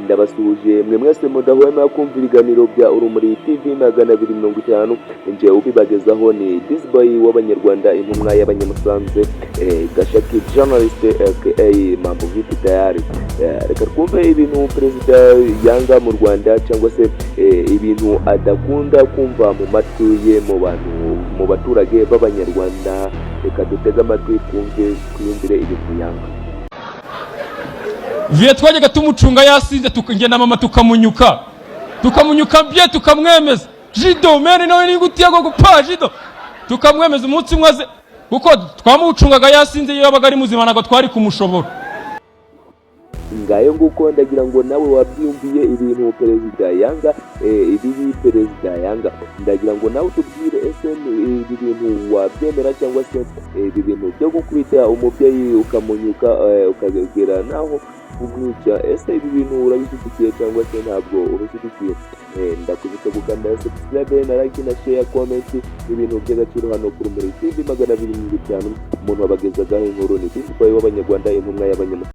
Ndabasuhuje mwe mwese mudahwema kumva ibiganiro bya Urumuri TV 250. Njye ubibagezaho ni Disboy w'Abanyarwanda, intumwa y'Abanyamusanze, Gashaki journalist aka Mambo Vipi Tayari. Reka twumve ibintu perezida yanga mu Rwanda, cyangwa se ibintu adakunda kumva mu matwi ye, mu bantu, mu baturage b'Abanyarwanda. Reka dutege amatwi twumve, twiyumvire ibintu yanga. Viye twajyaga tumucunga yasinze, njye na mama tukamunyuka, tukamunyuka bye, tukamwemeza jido mene nawe nigutiye go gupa jido, tukamwemeza. Umunsi umwe aze, kuko twamucungaga yasinze, iyo yabaga ari muzima ntabwo twari kumushobora. Ngayo nguko, ndagira ngo nawe wabyumviye ibintu perezida yanga, ibibi perezida yanga. Ndagira ngo nawe utubwire, ese ibi bintu wabyemera, cyangwa se ibi bintu byo gukubita umubyeyi ukamunyuka, ukagera naho kumwica, ese ibi bintu urabishyigikiye cyangwa se ntabwo ubishyigikiye? Ndakwibutsa gukanda subscribe na like na share, comment, ibintu by'agaciro hano kuri Rumuri TV 250. Umuntu wabagezagaho inkuru ni Boy w'Abanyarwanda, intumwa y'Abanyamusanze.